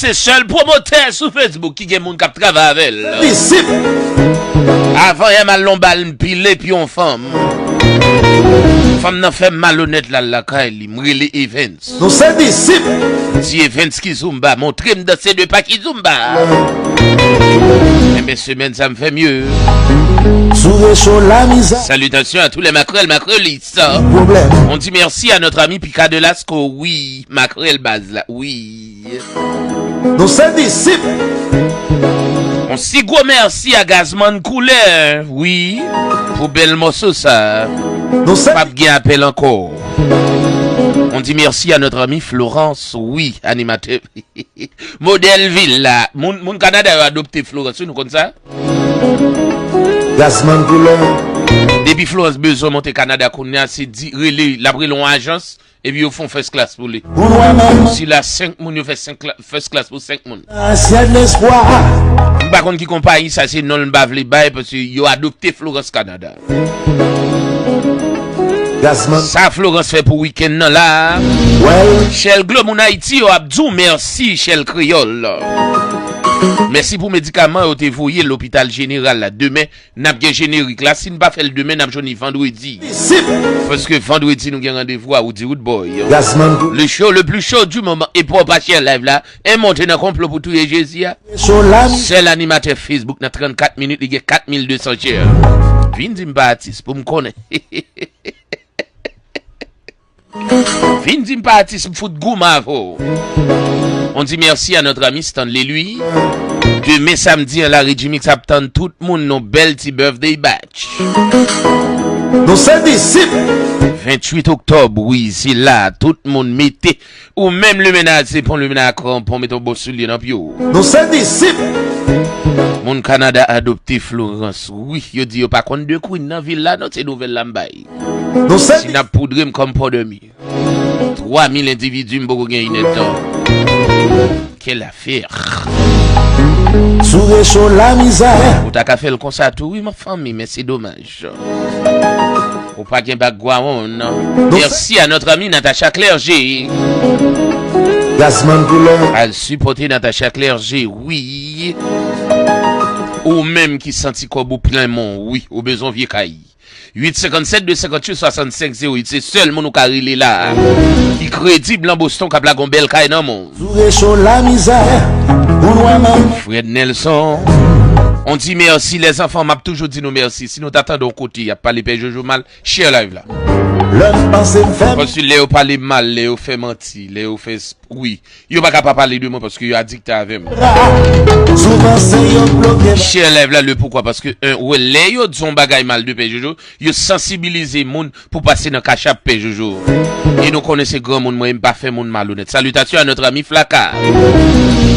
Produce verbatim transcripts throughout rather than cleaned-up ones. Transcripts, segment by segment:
Se sèl pwomotè sou Facebook ki gen moun k ap travay avè l. Disip. Avan yè m al nan bal, m pile pye yon fanm. Fanm nan fè m malonèt, l al lakay li. M rele Evans. Nou se disip. Di Evans Kizumba, montre m danse de pa Kizumba. Enben, semèn sa m fè mye. Sou recho la mizè. Salutations à tous les makrèl, makrèlis. Pwoblèm. On dit merci à notre ami Pika de Lasco. Wi, makrèl baz la. Wi. Nou se disip. On si gwo mèsi a Gazman Koulè, wi, pou bèl mòso sa. Nou se p ap gen apèl ankò. On dit merci à notre ami Florence, wi, animatè. Modèl vil la. Moun, moun Kanada yo adopte Florence, wi, nou konn sa? Gazman Koulè. Depi Florence bezwen monte Kanada kounye a, se di, rele, l ap rele yon ajans. Epi yo fè yon first class pou li. Si la senk moun, yo fè senk kla-, first class pou senk moun. M pa konn ki konpayi sa, se non l m pa vle bay, paske yo adopte Florence Kanada. Sa Florence fè pou wikenn nan la. Shell Glo, moun Ayiti yo ap di w mèsi, Shell Kreyòl. Mèsi pou medikaman yo te voye lopital jeneral la. Demen, n ap gen jenerik la. Si n pa fè l demen, n ap jwenn li vandredi. Paske vandredi, nou gen randevou a Woody Wood Boy. Le show le plus chaud du moment. E pa w pa share live la, e monte nan konplo pou touye Jezi a. Sèl animatè Facebook nan trannkat minit, li gen kat mil de san share. Vin di m pa atis pou m konnen. Vin di m pa atis, m fout goumen avè w. On dit merci à notre ami Stanley Louis. Demen samdi an, Larry Jimix ap tann tout moun nan bèl ti birthday batch. Nou se disip. Venntuit oktòb, wi, se la, tout moun mete. Ou menm limena, se pon limena kranpon, mete yon bon soulye nan pye w. Nou se disip. Moun Kanada adopte Florence, wi, yo di yo pa konn de Queen nan vil la, non, se nouvèl la m bay. Si n ap poudre m kòm pòdèmi. Twa mil endividi m poko gen inèdtan. Quelle affaire. Sou recho la mizè. Ou ta ka fè l konsa tou, wi, mon fanmi, men se domaj. Ou pa gen background. Merci à notre ami Natacha Clergé. Gazman Koulè. Al sipòte Natacha Clergé, wi. Ou menm ki santi kòb ou plen mon, wi, ou bezwen vye kay. Uit senkannsèt de senkantuit swasannsenk zewo uit, se sèl moun ou ka rele la a, ki kredib lan Boston, k ap lage yon bèl kay nan men w. Sou recho la mizè, pou nou wè manman. Fred Nelson, on dit merci, les enfants, m ap toujou di nou mèsi. Si nou ta tande yon kote, y ap pale Pè Jojo mal, share live la. Lè m panse m fè m. Paske lè yo pale m mal, lè yo fè manti, lè yo fè s-, wi, yo pa ka pa pale de mwen paske yo adikte avè m. Souvan se yo k bloke m. Share live la, le poukwa, paske, en, wè, lè yo di yon bagay mal de Pè Jojo, yo sansibilize moun pou pase nan Cash App Pè Jojo. E nou konnen se granmoun mwen ye, m pa fè moun malonèt. Salutations à notre ami Flaka.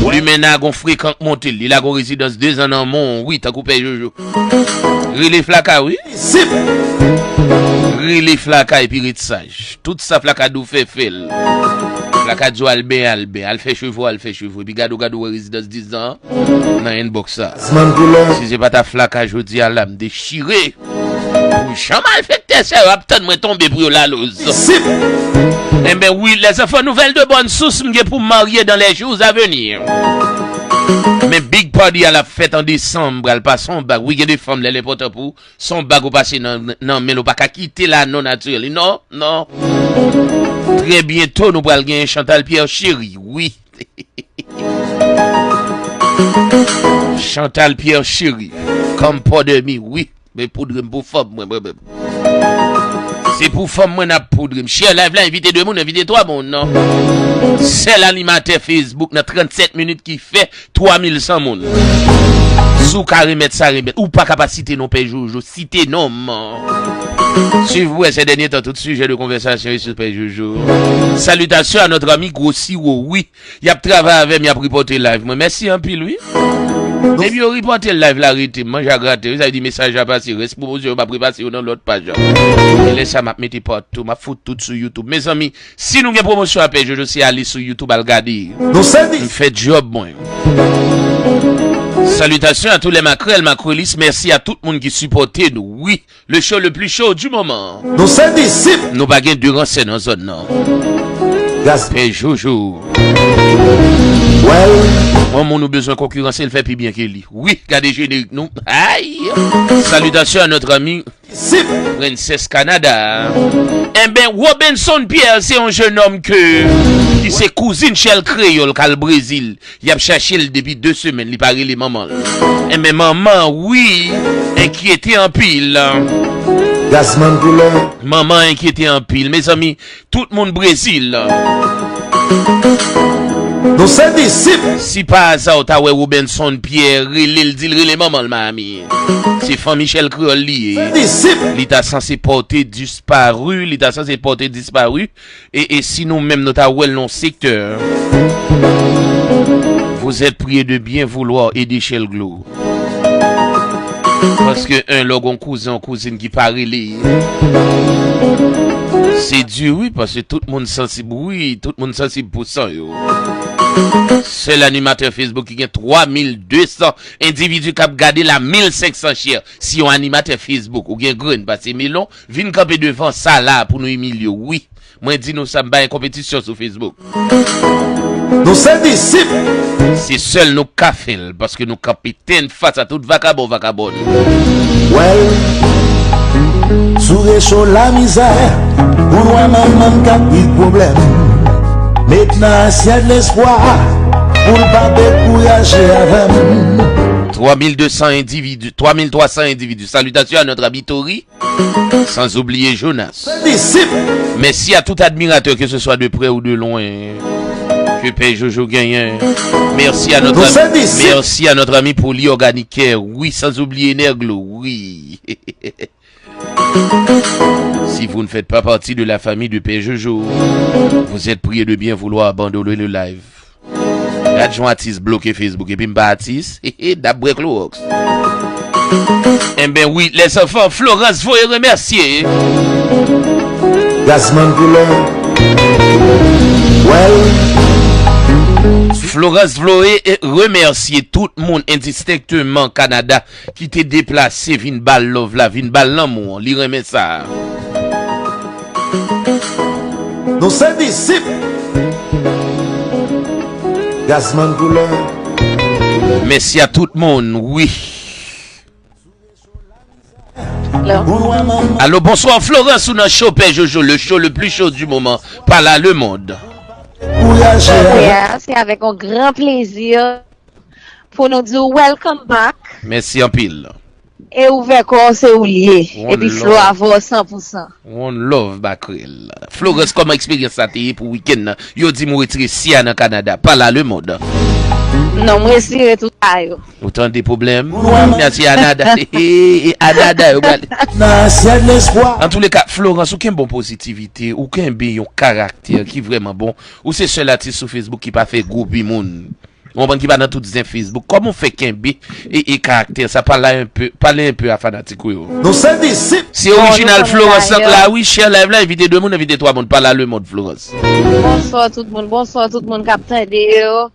Limena gon frekan k monte l, li lage yon rezidans dezan nan men w, wi, tankou Pè Jojo. Rele Flaka, wi. Rele Flaka epi ret saj. Tout sa Flaka di w fè, fè l. Flaka di w al benyen, al benyen, al fè cheve w, al fè cheve w. Epi gade w, gade w wè rezidans dizan an nan inbox sa. Si se pa ta Flaka jodi a la, m dechire. Pou jan malfektè sa yo ap tann mwen tonbe pou yo laloz. Enben wi, les enfants, nouvelle de bonne source, m gen pou m marye dans les jours à venir. Men big party a l ap fèt an desanm, pral pase yon bag. Wi, gen de fanm lè l enpòtan pou w. Se yon bag ou pase nan, nan men l, ou pa ka kite l a non natirèl. Non, non. Trè byento, nou pral gen Chantal Pierre Chéry, wi. Chantal Pierre Chéry, kòm pòdèmi, wi. Men poudre m pou fanm mwen, mwen menm. Se pou fanm mwen n ap poudre m. Share live la, envite de moun, envite twa moun, non. Sèl animatè Facebook nan trannsèt minit ki fè twa mil san moun. Si w ka remèt sa, remèt. Ou pa ka pa site non Pè Jojo, site non m. Suiv pou wè ces derniers temps, tout sujet de conversation est sur Pè Jojo. Salutations à notre ami Gwo Siwo, wi. Y ap travay avè m, y ap repòte live mwen. Mèsi anpil, wi. Depi yo repòte live la, rete, m manje a grate, wi, sa vle di mesaj la pase, rès pwomosyon yo m ap repase yo nan lòt paj la. E lè sa, m ap mete part two, m ap fout tout sou YouTube. Mezanmi, si nou gen pwomosyon a Pè Jojo, se ale sou YouTube al gade. M fè djòb mwen. Salutations à tous les makrèl, makrelis, mèsi a tout moun ki sipòte nou, wi. Le show le plus chaud du moment. Nou se disip. Nou pa gen de ransè nan zòn nan. Pè Jojo. Yon moun ou bezwen konkiranse, l fè pi byen ke li. Wi, gade jenerik nou. Ay! Salutations à notre ami Princess Canada. Enben, Robenson Pierre se yon jennonm ke ki se kouzin Shell Kreyòl k al Brezil. Y ap chache l depi de semèn, li pa rele manman l. Enben, manman, wi, enkyete anpil. Gazman koulè. Manman enkyete anpil. Mezanmi, tout moun Brezil. Nou se disip. Si pa aza w ta wè Robenson Pierre rele l, di l rele manman l Miami. Se fanmi Shell Kreyòl li ye. Disip. Li ta sanse pòte disparu, li ta sanse pòte disparu. E, e si nou menm nou ta wè l nan sektè, vous êtes prié de bien vouloir ede Shell Glow. Paske en lè w gen yon kouzen, yon kouzin ki pa rele, se di wi, paske tout moun sansib, wi, tout moun sansib pou san yo. Sèl animatè Facebook ki gen twa mil de san endividi k ap gade la, mil senk san share. Si yon animatè Facebook ou gen grenn pase melon, vin kanpe devan sa la pou nou imilye w, wi. Mwen di nou sa, m pa gen konpetisyon sou Facebook. Nou se disip. Se sèl nou k ka fè l, paske nou kanpe tèt fas a tout vakabon, vakabòn. Wèl, sou recho lamizè, pou nou wè manman m k ap viv pwoblèm. Met nan asyèt lespwa, pou l pa dekouraje avè m. Twa mil de san endividi, twa mil twa san endividi. Salutations à notre ami Tori. Sans oublier Jonas. Merci à tout admirateur, que ce soit de près ou de loin. Ke Pè Jojo genyen. Merci à notre, merci à notre ami Poli Organicare. Oui, sans oublier Nerglo. Oui. Si vous ne faites pas partie de la famille de Pè Jojo, vous êtes prié de bien vouloir abandonner le live. Gad jan atis bloke Facebook epi m pa atis. Dap bwè klowòks. Enben wi, les enfants, Florence voye remèsye. Gazman koulè. Wèl. Florence voye remèsye tout moun endistenkteman Kanada ki te deplase vin ba l love la, vin ba l lanmou an. Li renmen sa. Nou se disip. Gazman koulè. Mèsi a tout moun, wi. Alo, bonswa Florence, ou nan show Pè Jojo, le show le plus chaud du moment. Pale a le monde. Yeah, c'est avec un grand plaisir pour nous dire welcome back. Mèsi anpil. E ouvè kò w, se ou l ye. Epi Flo avè w san pou san. One love, Bakrel. Florence, kòman eksperyans sa te ye pou wikenn nan? Yo di m ou retire Sia nan Kanada. Pale a le monde. Non, m retire tout sa yo. Ou tande pwoblèm? Mèsi, Anada. Anada, yo pral. Antouleka, Florence, ou gen bon pozitivite, ou kenbe yon karaktè ki vrèman bon. Ou se sèl atis sou Facebook ki pa fè gwo bi moun. Ou konprann, ki pa nan tout zen Facebook. Kòman w fè kenbe e, e karaktè sa? Pale un peu, pale un peu a fanatik ou yo. Nou se disip. Se orijinal Florence la, wi, share live la, envite de moun, envite twa moun, pale a le monde, Florence. Bonswa tout moun, bonswa tout moun k ap tande yo.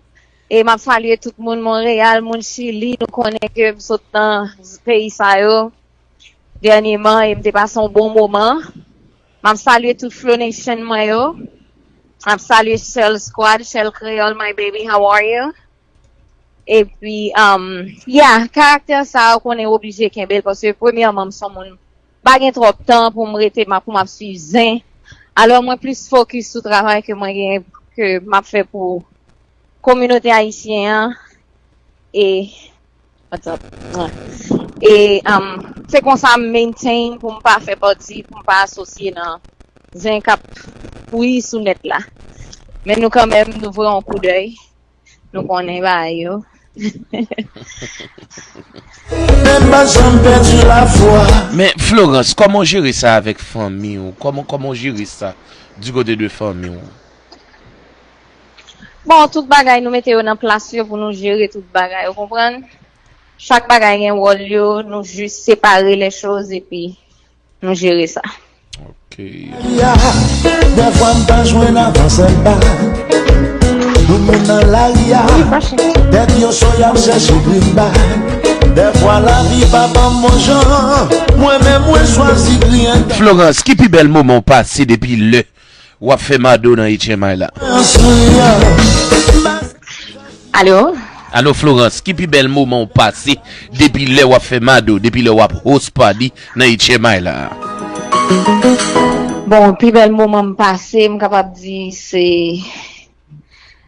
E m ap salye tout moun Monreyal, moun Chili, nou konnen ke m sot nan peyi sa yo dènyeman e m te pase yon bon moman. M ap salye tout Flow Nation mwen yo. M ap salye Shell Squad, Shell Kreyòl, my baby, how are you? Epi, um, yeah, karaktè sa a, ou konnen, ou oblije kenbe l, paske premyèman, m se yon moun, m pa gen twòp tan pou m rete, m ap, pou m ap swiv zen. Alò, mwen plis fokis sou travay ke mwen gen, ke m ap fè pou kominote ayisyen an. E, what's up? E, um, se konsa m maintain pou m pa fè pati, pou m pa asosye nan zen k ap pouri sou nèt la. Men nou kanmenm, nou voye yon koudèy. Nou konnen bagay yo. Men m pa janm pèdi lafwa. Men, Florence, kòman w jere sa avèk fanmi w? Kòman, kòman w jere sa du côté de fanmi w? Bon, tout bagay nou mete yo nan plas yo pou nou jere tout bagay, ou konprann? Chak bagay gen wòl yo, nou jis separe les choses epi nou jere sa. Ok. Ya, dèfwa m pa jwenn avan sèl bag. Tout moun nan lari a, tèt yo cho, y ap chèche greenback. Dèfwa lavi pa ban m bon jan, mwen menm mwen chwazi griyen. Florence, ki pi bèl moman w pase depi lè w ap fè Mado nan H M I la? Mwen souri a. Alo? Alo, Florence, ki pi bèl moman w pase depi lè w ap fè Mado, depi lè w ap host party nan H M I la? Bon, pi bèl moman m pase, m kapab di se,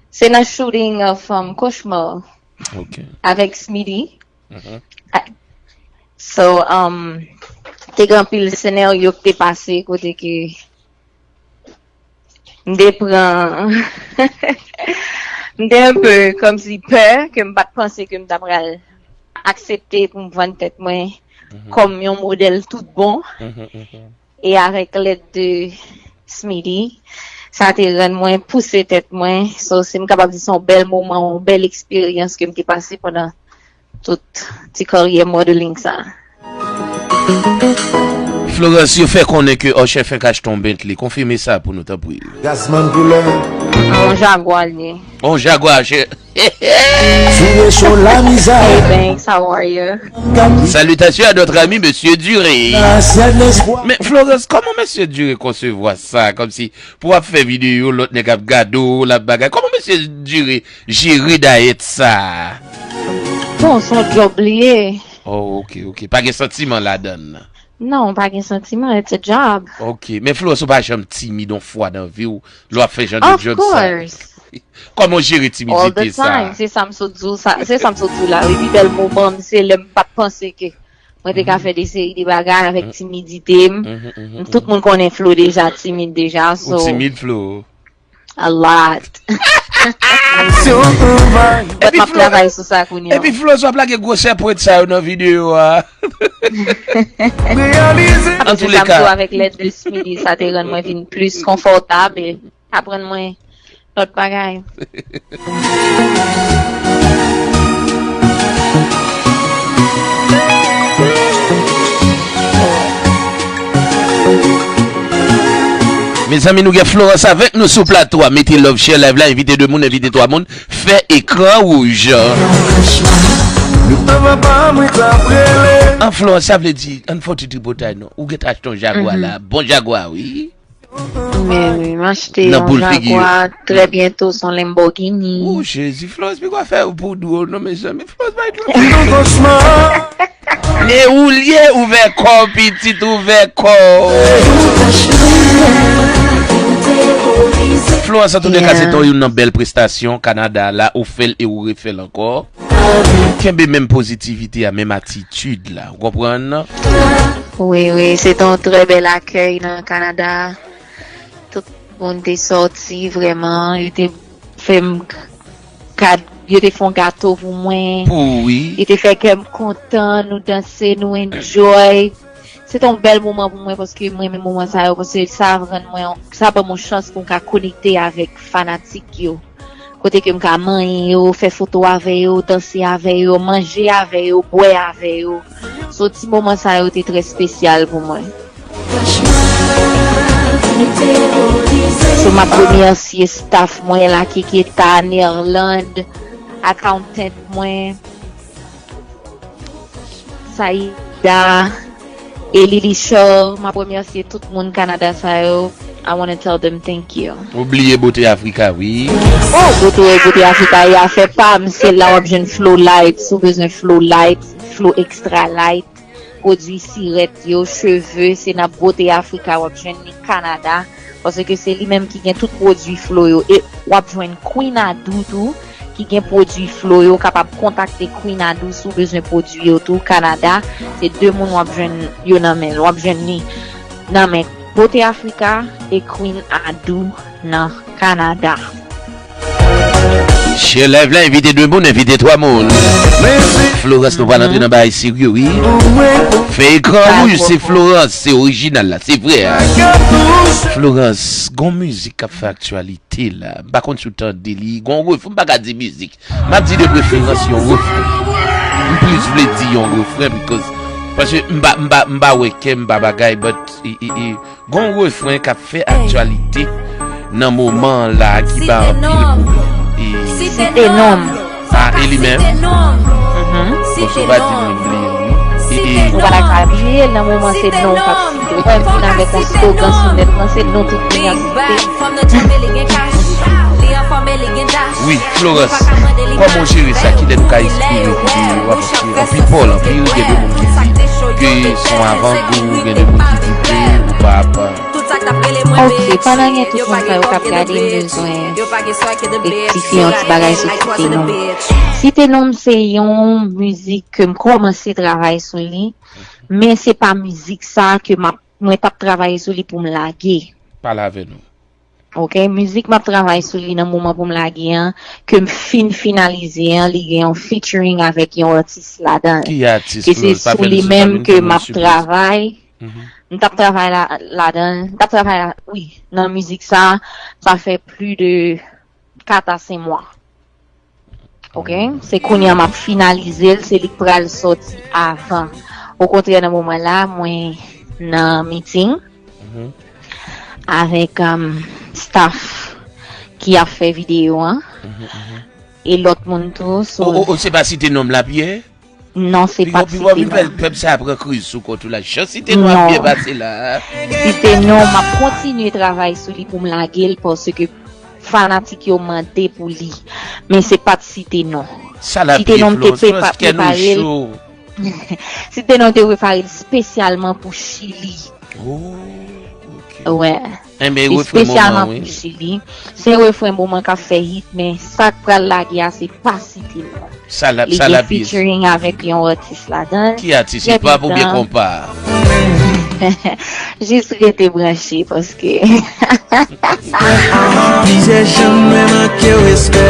se nan shooting of, um, Cauchemar Ok. avèk Smitty. Mhm. A-, so, um, te gen anpil senaryo ki te pase kote ke m te pran, m te un peu kòmsi pè, ke m pa t panse ke m ta pral aksepte pou m vann tèt mwen Mhm. kòm yon modèl tout bon. Mhm, mhm. E avèk lèd de Smitty, sa te rann mwen pouse tèt mwen. So, si m kapab di, se yon bèl moman, yon bèl eksperyans ke m te pase pandan tout ti karyè modeling sa. Florence, yo fè konnen ke Usher fenk achte yon Bentley. Konfime sa pou nou, tanpri. Gasman koulè. Yon Jaguar li ye. Yon Jaguar, chè. Foure cho la mizè. Hey, thanks, how are you? Salutations à notre ami Monsieur Duré. Men Florence, kòman Mesye Duré konsevwa sa? Kòmsi pou w ap fè videyo, lòt nèg ap gade w, l ap bagay. Kòman Mesye Duré jere dayèt sa? Bon, se yon djòb li ye. Oh, ok, ok. Pa gen santiman ladan l. Non, pa gen santiman, it's a job. Ok, men Florence, ou pa janm timid yon fwa nan vi w, lè w ap fè jan de djòb sa? Of course. Kòman w jere timidite sa? All the time. Se sa m sot di w, sa, se sa m sot di w la. Wi, pi bèl moman m, se lè m pa t panse ke mwen te ka fè de seri de bagay avèk timidite m. Mhm, mhm, Tout moun konnen Flo deja timid deja, so. Ou timid, Flo? A lot. But m ap travay sou sa kounye a. Epi Flo, sa w ap lage gwosè pwent sa yo nan videyo a. An tou le ka, avèk lèd de Smitty, sa te rann mwen vin plis konfòtab e aprann mwen lòt bagay. Mezanmi, nou gen Florence avèk nou sou plato a. Mete love, share live la, envite de moun, envite twa moun. Fè ekran wouj. An Florence, sa vle di, ann fè yon ti tripotay non. Ou gentan achte yon Jaguar la. Bon Jaguar, wi. Men wi, m achte yon Jaguar, trè byento se yon Lamborghini. Oh, Jezi, Florence, pi kwa fè pou dwòl non, mezanmi. Florence bay dwòl. E ou l ye, ouvè kò w, pitit, ouvè kò w. Florence, an tou de ka, se te youn nan bèl prestasyon Kanada la, ou fè l e ou refè l ankò. Kenbe menm pozitivite a, menm atitid la, ou konprann? Wi, wi, se te yon trè bèl akèy nan Kanada. Tout moun te sòti vrèman, yo te fè m kad-, yo te fè yon gato pou mwen. Pou ou, wi. Yo te fè kè m kontan, nou danse, nou enjoy. Se te yon bèl moman pou mwen paske m renmen moman sa yo, paske sa rann mwen, sa ban m yon chans pou m ka konekte avèk fanatik yo. Kote ke m ka manyen yo, fè foto avè yo, danse avè yo, manje avè yo, bwè avè yo. So, ti moman sa yo te trè espesyal pou mwen. So, m ap remèsye staff mwen la, Keketa, Nerland, accountant mwen, Saida, e Lily Shaw. M ap remèsye tout moun Kanada sa yo. I wanna tell them thank you. Ou bliye Bote Afrika, wi. Oh, Bote, Bote Afrika, e afè pa m, se la w ap jwenn Flow Light, si w bezwen Flow Light, Flow Extra Light, pwodui sirèt yo, cheve, se nan Bote Afrika w ap jwenn li Kanada, paske se li menm ki gen tout pwodui Flow yo, e w ap jwenn Queen Adou tou, ki gen pwodui Flow yo, kapab kontakte Queen Adou si w bezwen pwodui yo tou, Kanada, se de moun w ap jwenn yo nan men l, w ap jwenn li nan men Bote Afrika e Queen Adou nan Kanada. Share live la, envite de moun, envite twa moun. Florence, nou pral antre nan bagay serye, wi. Fè ekran wouj, se Florence, se orijinal la, se vrè a. Florence, gon mizik k ap fè aktyalite la. M pa konn si w tande li, gon refren, m pa ka di mizik. M ap di de preferans yon refren. M plis vle di yon refren, because, paske m pa, m pa, m pa wè kè, m pa bagay, but, e, e, e, gon refren k ap fè aktyalite nan moman an la ki ba anpil moun. E, site non m. A, e li menm? Mhm. Bon, si w pa di m, m bliye l, wi. E, e, ou pa ta ka bliye l nan moman se non w k ap site. Ou wè m vin avèk yon slogan sou nèt lan, se non tout moun y ap site. Wi, Florence, kòman w jere sa? Kilè nou ka espere videyo a? Paske anpil pòl, anpil gen de moun ki di ke se yon avangou, gen de moun ki di ke ou pa ap. Ok, pandan gen tout moun sa yo k ap gade, m bezwen rektifye yon ti bagay sou Site Non. Site Non se yon mizik ke m kòmanse travay sou li, men se pa mizik sa ke m ap, mwen p ap travay sou li pou m lage. Pale avè nou. Ok, mizik m ap travay sou li nan moman pou m lage an, ke m fin finalize an, li gen yon featuring avèk yon atis ladan l. Ki atis, Florence? Pa fè nou sipriz, pa fè nou sipriz. Ke se sou li menm ke m ap travay. M t ap travay la, ladan l, m t ap travay la, wi, nan mizik sa, sa fè plis de kat a senk mwa. Ok? Se kounye a m ap finalize l, se li k pral sòti avan. Okontrè, nan moman la, mwen nan meeting avèk, um, staff ki ap fè videyo an e lòt moun tou. So, o, o, o, se pa Site Non m l ap ye? Non, se pa Site Non. Pèp sa a pran kriz sou kont ou la. Jan Site Non ap byen pase la. Site Non, m ap kontinye travay sou li pou m lage l, paske fanatik yo mande pou li. Men se pa t Site Non. Site Non m te prepare l. Site Non te prepare l espesyalman pou Chili. Oh, ok. Wè. Espesyalman pou Chili. Se refren moman k ap fè hit, men sa k pral lage a se pa Site Non. Li gen featuring avèk yon atis ladan l. Ki atis? Hip hop oubyen konpa? Jis rete branche paske. Plizyè jan mwen manke w respè.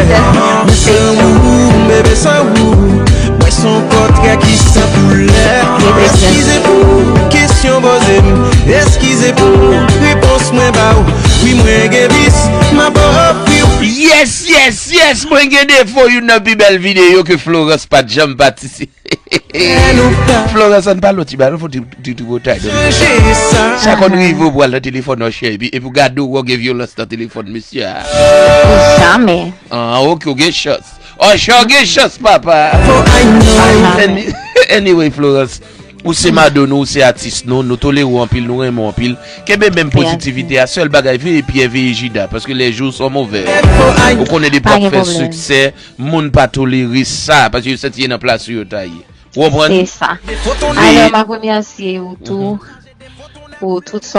Mwen san ou, m bebe san ou. Mwen se yon pòtrè ki san koulè. Eskize pou kesyon poze m. Eskize pou repons mwen ba w. Wi, mwen gen vis, m ap ofri w. Yes, yes, yes, mwen gen defo, youn nan pi bèl videyo ke Florence pa t janm patisipe. Florence, ann pale yon ti bagay, fò ti, ti, ti tripotay. Sa konn rive w pral nan telefòn nan chè, epi, epi w gade w gen vyolans nan telefòn mesye a. Jamè. Ah, ok, w gen chans. Oh, chè w gen chans, papa. Any-, anyway, Florence, ou se madanm nou, ou se atis nou, nou tolere w anpil, nou renmen w anpil. Kenbe menm pozitivite a, sèl bagay, veye Pyè, veye Jida, paske les jours sont mauvais. Ou konnen depi w ap fè siksè, moun pa tolere sa, paske yo santi se nan plas ou yo ta ye. Ou konprann? Se sa. Alò, m ap remèsye ou tou pou tout sa